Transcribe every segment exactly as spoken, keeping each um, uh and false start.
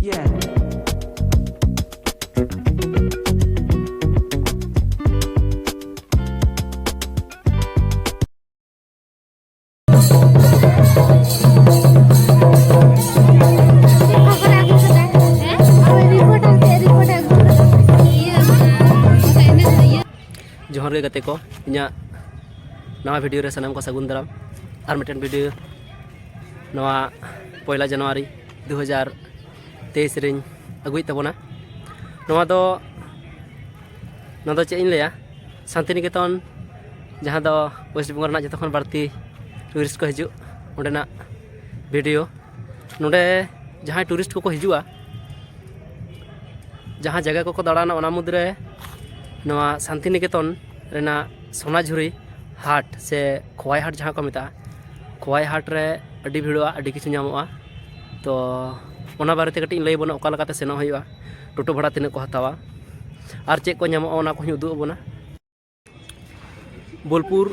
ᱡᱚᱦᱟᱨ ᱜᱮ ᱜᱟᱛᱮ ᱠᱚ, ᱤᱧᱟᱹᱜ ᱱᱟᱣᱟ ᱵᱷᱤᱰᱤᱭᱳ ᱨᱮ ᱥᱟᱱᱟᱢ ᱠᱚ ᱥᱟᱹᱜᱩᱱ ᱫᱟᱨᱟᱢ᱾ ᱟᱨ ᱢᱤᱫᱴᱮᱱ ᱵᱷᱤᱰᱤᱭᱳ ᱱᱚᱣᱟ ᱯᱚᱭᱞᱟ ᱡᱟᱱᱩᱣᱟᱨᱤ ᱫᱩ ᱦᱟᱡᱟᱨ ᱛᱮᱭᱤᱥ ᱨᱤᱧ ᱟᱹᱜᱩᱭᱮᱫ ᱛᱟᱵᱚᱱᱟ᱾ ᱱᱚᱣᱟ ᱫᱚ, ᱱᱚᱣᱟ ᱫᱚ ᱪᱮᱫ ᱤᱧ ᱞᱟᱹᱭᱟ, ᱥᱟᱱᱛᱤᱱᱤᱠᱮᱛᱚᱱ, ᱡᱟᱦᱟᱸ ᱫᱚ ᱳᱭᱮᱥᱴ ᱵᱮᱝᱜᱚᱞ ᱨᱮᱱᱟᱜ ᱡᱚᱛᱚ ᱠᱷᱚᱱ ᱵᱟᱹᱲᱛᱤ ᱴᱩᱨᱤᱥᱴ ᱠᱚ ᱦᱤᱡᱩᱜ, ᱚᱸᱰᱮᱱᱟᱜ ᱵᱷᱤᱰᱤᱭᱳ᱾ ᱱᱚᱰᱮ ᱡᱟᱦᱟᱸᱭ ᱴᱩᱨᱤᱥᱴ ᱠᱚᱠᱚ ᱦᱤᱡᱩᱜᱼᱟ, ᱡᱟᱦᱟᱸ ᱡᱟᱭᱜᱟ ᱠᱚᱠᱚ ᱫᱟᱬᱟᱱᱟ, ᱚᱱᱟ ᱢᱩᱫᱽᱨᱮ ᱱᱚᱣᱟ ᱥᱟᱱᱛᱤᱱᱤᱠᱮᱛᱚᱱ ᱨᱮᱱᱟᱜ ᱥᱚᱱᱟᱡᱷᱩᱨᱤ ᱦᱟᱴ ᱥᱮ ᱠᱷᱳᱣᱟᱭ ᱦᱟᱴ ᱡᱟᱦᱟᱸ ᱠᱚ ᱢᱮᱛᱟᱜᱼᱟ, ᱠᱷᱳᱣᱟᱭ ᱦᱟᱴ ᱨᱮ ᱟᱹᱰᱤ ᱵᱷᱤᱲᱚᱜᱼᱟ, ᱟᱹᱰᱤ ᱠᱤᱪᱷᱩ ᱧᱟᱢᱚᱜᱼᱟ᱾ ᱛᱚ ᱚᱱᱟ ᱵᱟᱨᱮᱛᱮ ᱠᱟᱹᱴᱤᱡ ᱤᱧ ᱞᱟᱹᱭ ᱟᱵᱚᱱᱟ, ᱚᱠᱟ ᱞᱮᱠᱟᱛᱮ ᱥᱮᱱᱚᱜ ᱦᱩᱭᱩᱜᱼᱟ, ᱴᱳᱴᱳ ᱵᱷᱟᱲᱟ ᱛᱤᱱᱟᱹᱜ ᱠᱚ ᱦᱟᱛᱟᱣᱟ ᱟᱨ ᱪᱮᱫ ᱠᱚ ᱧᱟᱢᱚᱜᱼᱟ, ᱚᱱᱟ ᱠᱚᱦᱚᱸᱧ ᱩᱫᱩᱜ ᱟᱵᱚᱱᱟ᱾ ᱵᱳᱞᱯᱩᱨ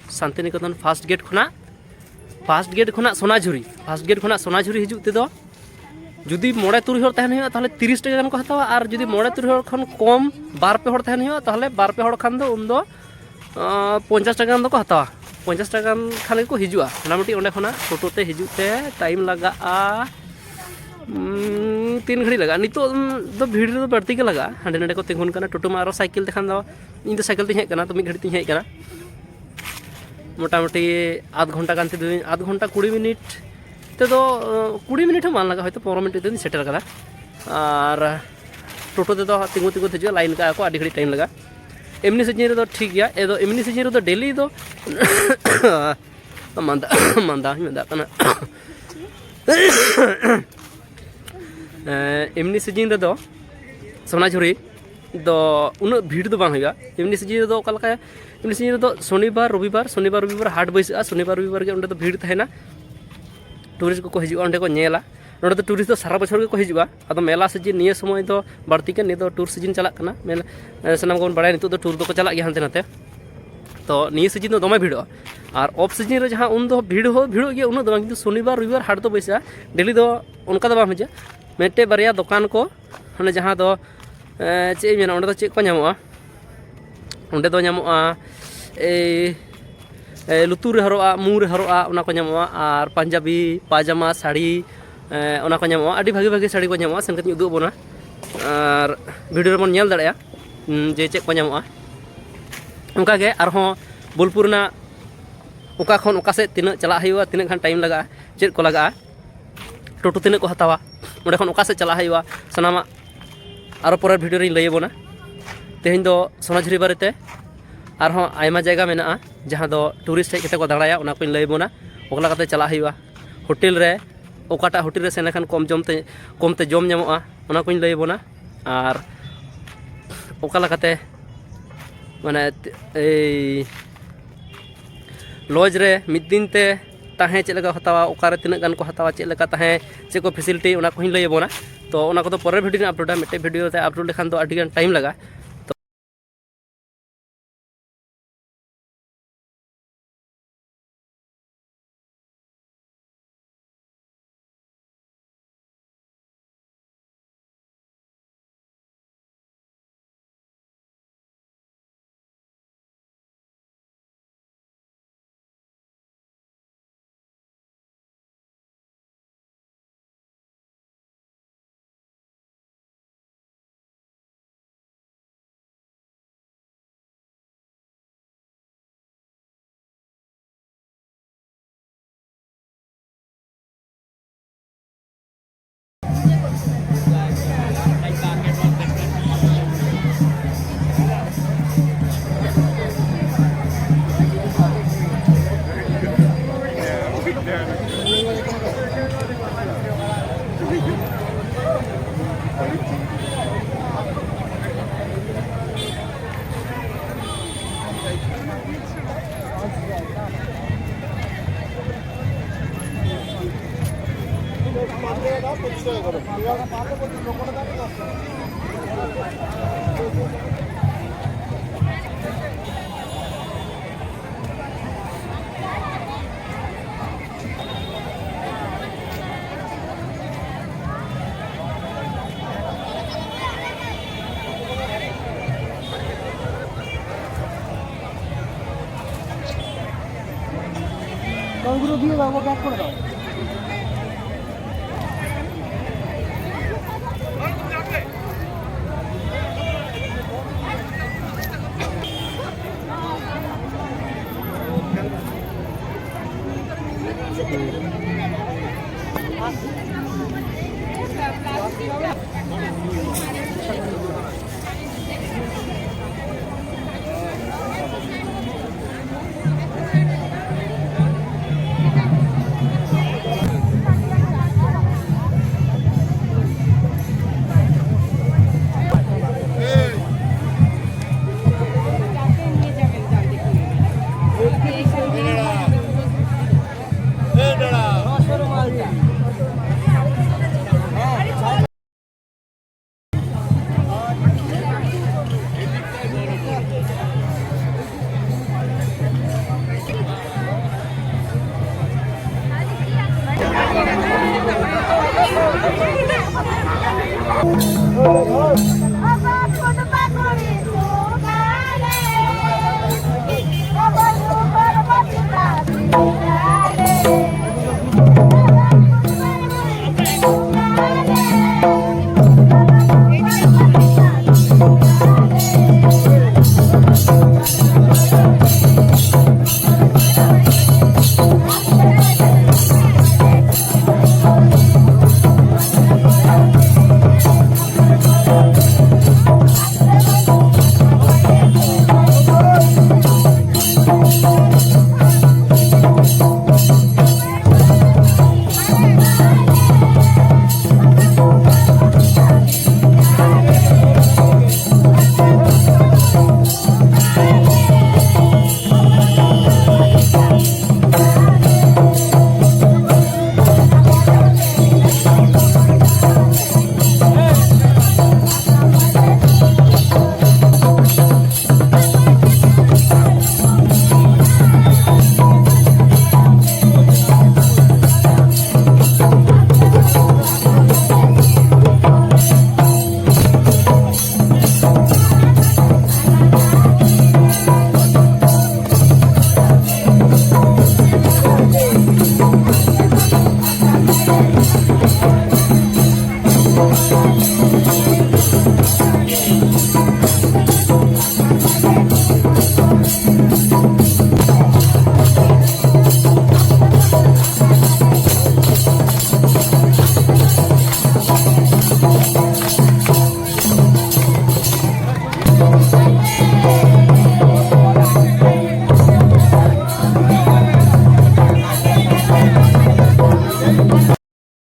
ᱥᱟᱱᱛᱤᱱᱤᱠᱮᱛᱚᱱ ᱯᱷᱟᱥᱴ ᱜᱮᱴ ᱠᱷᱚᱱᱟᱜ, ᱯᱷᱟᱥᱴ ᱜᱮᱴ ᱠᱷᱚᱱᱟᱜ ᱥᱚᱱᱟᱡᱷᱩᱨᱤ, ᱯᱷᱟᱥᱴ ᱜᱮᱴ ᱠᱷᱚᱱᱟᱜ ᱥᱚᱱᱟᱡᱷᱩᱨᱤ ᱦᱤᱡᱩᱜ ᱛᱮᱫᱚ ᱡᱩᱫᱤ ᱢᱚᱬᱮ ᱛᱩᱨᱩᱭ ᱦᱚᱲ ᱛᱟᱦᱮᱱ ᱦᱩᱭᱩᱜᱼᱟ, ᱛᱟᱦᱚᱞᱮ ᱛᱤᱨᱤᱥ ᱴᱟᱠᱟ ᱜᱟᱱ ᱠᱚ ᱦᱟᱛᱟᱣᱟ᱾ ᱟᱨ ᱡᱩᱫᱤ ᱢᱚᱬᱮ ᱛᱩᱨᱩᱭ ᱦᱚᱲ ᱠᱷᱚᱱ ᱠᱚᱢ, ᱵᱟᱨ ᱯᱮ ᱦᱚᱲ ᱛᱟᱦᱮᱱ ᱦᱩᱭᱩᱜᱼᱟ, ᱛᱟᱦᱚᱞᱮ ᱵᱟᱨ ᱯᱮ ᱦᱚᱲ ᱠᱷᱟᱱ ᱫᱚ ᱩᱱᱫᱚ, ᱟᱸ, ᱯᱚᱧᱪᱟᱥ ᱴᱟᱠᱟ ᱜᱟᱱ ᱫᱚᱠᱚ ᱦᱟᱛᱟᱣᱟ᱾ ᱯᱚᱧᱪᱟᱥ ᱴᱟᱠᱟ ᱜᱟᱱ ᱠᱷᱟᱱ ᱜᱮᱠᱚ ᱦᱤᱡᱩᱜᱼᱟ᱾ ᱢᱚᱴᱟᱢᱩᱴᱤ ᱚᱸᱰᱮ ᱠᱷᱚᱱᱟᱜ ᱴᱳᱴᱳ ᱛᱮ ᱦᱤᱡᱩᱜ ᱛᱮ ᱴᱟᱭᱤᱢ ᱞᱟᱜᱟᱜᱼᱟ, ᱩᱸ, ᱛᱤᱱ ᱜᱷᱟᱹᱲᱤᱡ ᱞᱟᱜᱟᱜᱼᱟ᱾ ᱱᱤᱛᱚᱜ ᱫᱚ ᱵᱷᱤᱲ ᱨᱮᱫᱚ ᱵᱟᱹᱲᱛᱤ ᱜᱮ ᱞᱟᱜᱟᱜᱼᱟ, ᱦᱟᱸᱰᱮ ᱱᱟᱰᱮ ᱠᱚ ᱛᱤᱸᱜᱩᱱ ᱠᱟᱱᱟ᱾ ᱴᱳᱴᱳ ᱢᱟ ᱟᱨᱚ ᱥᱟᱭᱠᱮᱞ ᱛᱮᱠᱷᱟᱱ ᱫᱚ, ᱤᱧ ᱫᱚ ᱥᱟᱭᱠᱮᱞ ᱛᱮᱧ ᱦᱮᱡ ᱟᱠᱟᱱᱟ, ᱛᱚ ᱢᱤᱫ ᱜᱷᱟᱹᱲᱤᱡ ᱛᱤᱧ ᱦᱮᱡ ᱟᱠᱟᱱᱟ᱾ ᱢᱚᱴᱟᱢᱩᱴᱤ ᱟᱫᱷ ᱜᱷᱚᱱᱴᱟ ᱜᱟᱱ ᱛᱮᱫᱚ, ᱟᱫᱷ ᱜᱷᱚᱱᱴᱟ ᱠᱩᱲᱤ ᱢᱤᱱᱤᱴ ᱛᱮᱫᱚ, ᱠᱩᱲᱤ ᱢᱤᱱᱤᱴ ᱦᱚᱸ ᱵᱟᱝ ᱞᱟᱜᱟᱜᱼᱟ, ᱦᱚᱭᱛᱳ ᱯᱚᱱᱨᱚ ᱢᱤᱱᱤᱴ ᱛᱮᱫᱚᱧ ᱥᱮᱴᱮᱨ ᱠᱟᱫᱟ᱾ ᱟᱨ ᱴᱳᱴᱳ ᱛᱮᱫᱚ ᱛᱤᱸᱜᱩ ᱛᱤᱸᱜᱩ ᱛᱮ ᱦᱤᱡᱩᱜᱼᱟ, ᱞᱟᱭᱤᱱ ᱠᱟᱜᱼᱟ ᱠᱚ, ᱟᱹᱰᱤ ᱜᱷᱟᱹᱲᱤᱡ ᱴᱟᱭᱤᱢ ᱞᱟᱜᱟᱜᱼᱟ᱾ ᱮᱢᱱᱤ ᱥᱤᱡᱤᱱ ᱨᱮᱫᱚ ᱴᱷᱤᱠ ᱜᱮᱭᱟ, ᱮᱫᱚ ᱮᱢᱱᱤ ᱥᱤᱡᱤᱱ ᱨᱮᱫᱚ ᱰᱮᱞᱤ ᱫᱚ ᱢᱟᱸᱫᱟ, ᱢᱟᱸᱫᱟ ᱦᱚᱸᱧ ᱢᱟᱸᱫᱟᱜ ᱠᱟᱱᱟ᱾ ᱮᱸ, ᱮᱢᱱᱤ ᱥᱤᱡᱤᱱ ᱨᱮᱫᱚ ᱥᱚᱱᱟᱡᱷᱩᱨᱤ ᱫᱚ ᱩᱱᱟᱹᱜ ᱵᱷᱤᱲ ᱫᱚ ᱵᱟᱝ ᱦᱩᱭᱩᱜᱼᱟ᱾ ᱮᱢᱱᱤ ᱥᱤᱡᱤᱱ ᱨᱮᱫᱚ ᱚᱠᱟ ᱞᱮᱠᱟ, ᱮᱢᱱᱤ ᱥᱤᱡᱤᱱ ᱨᱮᱫᱚ ᱥᱚᱱᱤᱵᱟᱨ, ᱨᱚᱵᱤᱵᱟᱨ, ᱥᱚᱱᱤᱵᱟᱨ, ᱨᱚᱵᱤᱵᱟᱨ ᱦᱟᱴ ᱵᱟᱹᱭᱥᱟᱹᱜᱼᱟ, ᱥᱚᱱᱤᱵᱟᱨ, ᱨᱚᱵᱤᱵᱟᱨ ᱜᱮ ᱚᱸᱰᱮ ᱫᱚ ᱵᱷᱤᱲ ᱛᱟᱦᱮᱱᱟ᱾ ᱴᱩᱨᱤᱥᱴ ᱠᱚᱠᱚ ᱦᱤᱡᱩᱜᱼᱟ, ᱚᱸᱰᱮ ᱠᱚ ᱧᱮᱞᱟ᱾ ᱱᱚᱸᱰᱮ ᱫᱚ ᱴᱩᱨᱤᱥᱴ ᱫᱚ ᱥᱟᱨᱟ ᱵᱚᱪᱷᱚᱨ ᱜᱮᱠᱚ ᱦᱤᱡᱩᱜᱼᱟ᱾ ᱟᱫᱚ ᱢᱮᱞᱟ ᱥᱤᱡᱤᱱ ᱱᱤᱭᱟᱹ ᱥᱚᱢᱚᱭ ᱫᱚ ᱵᱟᱹᱲᱛᱤ ᱜᱮ, ᱱᱤᱭᱟᱹ ᱫᱚ ᱴᱩᱨ ᱥᱤᱡᱤᱱ ᱪᱟᱞᱟᱜ ᱠᱟᱱᱟ᱾ ᱢᱮᱞᱟ, ᱮ, ᱥᱟᱱᱟᱢ ᱠᱚᱵᱚᱱ ᱵᱟᱲᱟᱭᱟ, ᱱᱤᱛᱚᱜ ᱫᱚ ᱴᱩᱨ ᱫᱚᱠᱚ ᱪᱟᱞᱟᱜ ᱜᱮᱭᱟ ᱦᱟᱱᱛᱮ ᱱᱟᱛᱮ᱾ ᱛᱚ ᱱᱤᱭᱟᱹ ᱥᱤᱡᱤᱱ ᱫᱚ ᱫᱚᱢᱮ ᱵᱷᱤᱲᱚᱜᱼᱟ᱾ ᱟᱨ ᱚᱯᱷ ᱥᱤᱡᱤᱱ ᱨᱮ ᱡᱟᱦᱟᱸ, ᱩᱱ ᱫᱚ ᱵᱷᱤᱲ ᱦᱚᱸ ᱵᱷᱤᱲᱚᱜ ᱜᱮᱭᱟ, ᱩᱱᱟᱹᱜ ᱫᱚ ᱵᱟᱝ, ᱠᱤᱱᱛᱩ ᱥᱚᱱᱤᱵᱟᱨ, ᱨᱚᱵᱤᱵᱟᱨ ᱦᱟᱴ ᱫᱚ ᱵᱟᱹᱭᱥᱟᱹᱜᱼᱟ, ᱰᱮᱞᱤ ᱫᱚ ᱚᱱᱠᱟ ᱫᱚ ᱵᱟᱝ ᱵᱩᱡᱷᱟᱹᱜᱼᱟ᱾ ᱢᱤᱫᱴᱮᱡ ᱵᱟᱨᱭᱟ ᱫᱚᱠᱟᱱ ᱠᱚ, ᱚᱱᱮ ᱡᱟᱦᱟᱸ ᱫᱚ, ᱮ, ᱪᱮᱫ ᱤᱧ ᱢᱮᱱᱟ, ᱚᱸᱰᱮ ᱫᱚ ᱪᱮᱫ ᱠᱚ ᱧᱟᱢᱚᱜᱼᱟ? ᱚᱸᱰᱮ ᱫᱚ ᱧᱟᱢᱚᱜᱼᱟ ᱮᱭ, ᱮ, ᱞᱩᱛᱩᱨ ᱨᱮ ᱦᱚᱨᱚᱜᱼᱟ, ᱢᱩ ᱨᱮ ᱦᱚᱨᱚᱜᱼᱟ, ᱚᱱᱟ ᱠᱚ ᱧᱟᱢᱚᱜᱼᱟ᱾ ᱟᱨ ᱯᱟᱧᱡᱟᱵᱤ, ᱯᱟᱭᱡᱟᱢᱟ, ᱥᱟᱹᱲᱤ, ᱮ, ᱚᱱᱟ ᱠᱚ ᱧᱟᱢᱚᱜᱼᱟ᱾ ᱟᱹᱰᱤ ᱵᱷᱟᱹᱜᱤ ᱵᱷᱟᱹᱜᱤ ᱥᱟᱹᱲᱤ ᱠᱚ ᱧᱟᱢᱚᱜᱼᱟ, ᱥᱮᱱ ᱠᱟᱛᱮᱧ ᱩᱫᱩᱜ ᱟᱵᱚᱱᱟ᱾ ᱟᱨ video ᱨᱮᱵᱚᱱ ᱧᱮᱞ ᱫᱟᱲᱮᱭᱟᱜᱼᱟ, ᱩᱸ, ᱡᱮ ᱪᱮᱫ ᱠᱚ ᱧᱟᱢᱚᱜᱼᱟ᱾ ᱚᱱᱠᱟᱜᱮ ᱟᱨᱦᱚᱸ ᱵᱳᱞᱯᱩᱨ ᱨᱮᱱᱟᱜ ᱚᱠᱟ ᱠᱷᱚᱱ ᱚᱠᱟ ᱥᱮᱫ ᱛᱤᱱᱟᱹᱜ ᱪᱟᱞᱟᱜ ᱦᱩᱭᱩᱜᱼᱟ, ᱛᱤᱱᱟᱹᱜ ᱜᱟᱱ time ᱞᱟᱜᱟᱜᱼᱟ, ᱪᱮᱫ ᱠᱚ ᱞᱟᱜᱟᱜᱼᱟ, ᱴᱳᱴᱳ ᱛᱤᱱᱟᱹᱜ ᱠᱚ ᱦᱟᱛᱟᱣᱟ, ᱚᱸᱰᱮ ᱠᱷᱚᱱ ᱚᱠᱟ ᱥᱮᱫ ᱪᱟᱞᱟᱜ ᱦᱩᱭᱩᱜᱼᱟ, ᱥᱟᱱᱟᱢᱟᱜ ᱟᱨᱚ ᱯᱚᱨᱮᱨ video ᱨᱤᱧ ᱞᱟᱹᱭ ᱟᱵᱚᱱᱟ᱾ ᱛᱮᱦᱮᱧ ᱫᱚ ᱥᱚᱱᱟᱡᱷᱩᱨᱤ ᱵᱟᱨᱮᱛᱮ ᱟᱨᱦᱚᱸ ᱟᱭᱢᱟ ᱡᱟᱭᱜᱟ ᱢᱮᱱᱟᱜᱼᱟ, ᱡᱟᱦᱟᱸ ᱫᱚ tourist ᱦᱮᱡ ᱠᱟᱛᱮ ᱠᱚ ᱫᱟᱬᱟᱭᱟ, ᱚᱱᱟ ᱠᱚᱧ ᱞᱟᱹᱭ ᱟᱵᱚᱱᱟ᱾ ᱚᱠᱟ ᱞᱮᱠᱟᱛᱮ ᱪᱟᱞᱟᱜ ᱦᱩᱭᱩᱜᱼᱟ, ᱦᱳᱴᱮᱞ ᱨᱮ, ᱚᱠᱟᱴᱟᱜ ᱦᱳᱴᱮᱞ ᱨᱮ ᱥᱮᱱ ᱞᱮᱠᱷᱟᱱ ᱠᱚᱢ ᱡᱚᱢ ᱛᱮ, ᱠᱚᱢ ᱛᱮ ᱡᱚᱢ ᱧᱟᱢᱚᱜᱼᱟ, ᱚᱱᱟ ᱠᱚᱧ ᱞᱟᱹᱭ ᱟᱵᱚᱱᱟ᱾ ᱟᱨ ᱚᱠᱟ ᱞᱮᱠᱟᱛᱮ, ᱢᱟᱱᱮ, ᱮᱭ lodge ᱨᱮ ᱢᱤᱫ ᱫᱤᱱ ᱛᱮ ᱛᱟᱦᱮᱸ ᱪᱮᱫ ᱞᱮᱠᱟ ᱠᱚ ᱦᱟᱛᱟᱣᱟ, ᱚᱠᱟᱨᱮ ᱛᱤᱱᱟᱹᱜ ᱜᱟᱱ ᱠᱚ ᱦᱟᱛᱟᱣᱟ, ᱪᱮᱫ ᱞᱮᱠᱟ ᱛᱟᱦᱮᱸ, ᱪᱮᱫ ᱠᱚ facility, ᱚᱱᱟ ᱠᱚᱦᱚᱸᱧ ᱞᱟᱹᱭ ᱟᱵᱚᱱᱟ᱾ ᱛᱚ ᱚᱱᱟ ᱠᱚᱫᱚ ᱯᱚᱨᱮᱨ video ᱨᱤᱧ uploadᱟ᱾ ᱢᱤᱫᱴᱮᱡ video ᱛᱮ upload ᱞᱮᱠᱷᱟᱱ ᱫᱚ ᱟᱹᱰᱤ ᱜᱟᱱ time ᱞᱟᱜᱟᱜᱼᱟ᱾ ᱛᱚ দিয়ে দাও, ব্যাক করে দাও।